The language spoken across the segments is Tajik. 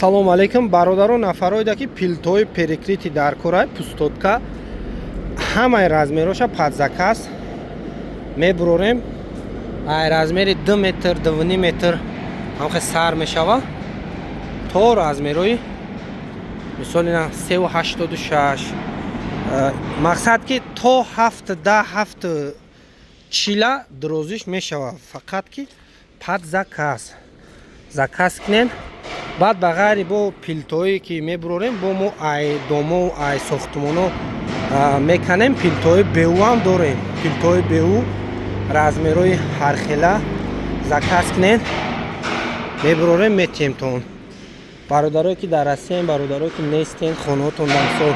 Ассалому алайкум, бародарон, нафароида ки пилтои перекрытие дар корай, пустотка, ҳамаи размероша под заказ мебурорем. Ай размери 2 метр, 2,5 метр ҳамхе сар мешава то размерои, мисол, ина 3,86. Мақсад ки то 7 10, 7 чила дурозиш мешава, фақат ки под заказ заказ кунен. Баъд ба ғайри бо пилтое ки мебурорем, бо мо ай домо, ай сохтмоно меканем, пилтои БУ ҳам дорем. Пилтои БУ размерои ҳархела заказ кунен, мебурорем, метиҳемтон. Бародарое ки дар Россияем, бародарое ки нестен, хонаотон дар, мисол,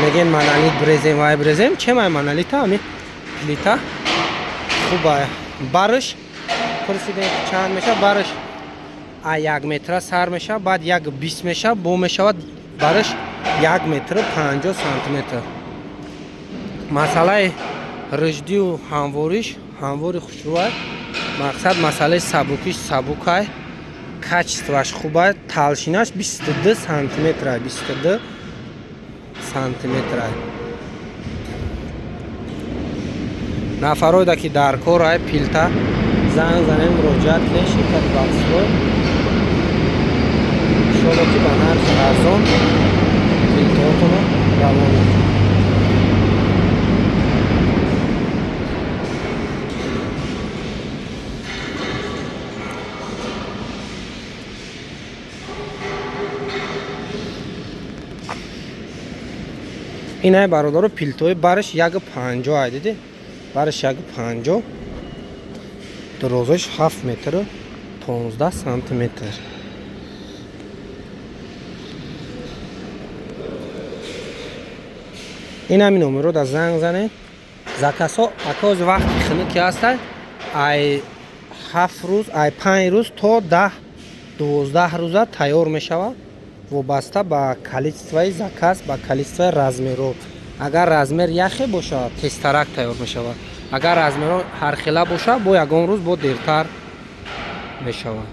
мегӯен монолит брезем, вай брезем, чемай монолита, ами плита хуба. Барш пурсидем, чанд мешавад барш? А 1 метра сар мешавад, баъд 1,20 мешавад, бо мешавад барш 1 метру 50 сантиметр. Масъалаи рӯждию ҳамвориш ҳамвори хушрӯай. Мақсад, масъалаи сабукиш сабукай, качествоаш хубай. Толщинаш 22 сантиметрай, 22 сантиметрай. Нафароида ки дар корай пилта, занг занем, муроҷиат кунед ширкати Балстрой. Иншолло ки ба нархи арзон пилтоотонро равон мекунем. Инай, бародаро, пилтои барш 1,50 ай, диди, барш 1,50, дурозаш 7 метру 15 сантиметр. Ин ҳамин номеро да занг занед. Заказҳо акози вақти хунуки ҳастай, ай 7 рӯз, ай 5 рӯз то 10-12 рӯза тайёр мешавад, вобаста ба количествои заказ, ба количествои размеро. Агар размер яхе бошад, тезтарак тайёр мешавад, агар размерҳо ҳархела бошад, бо ягон рӯз бо дертар мешавад.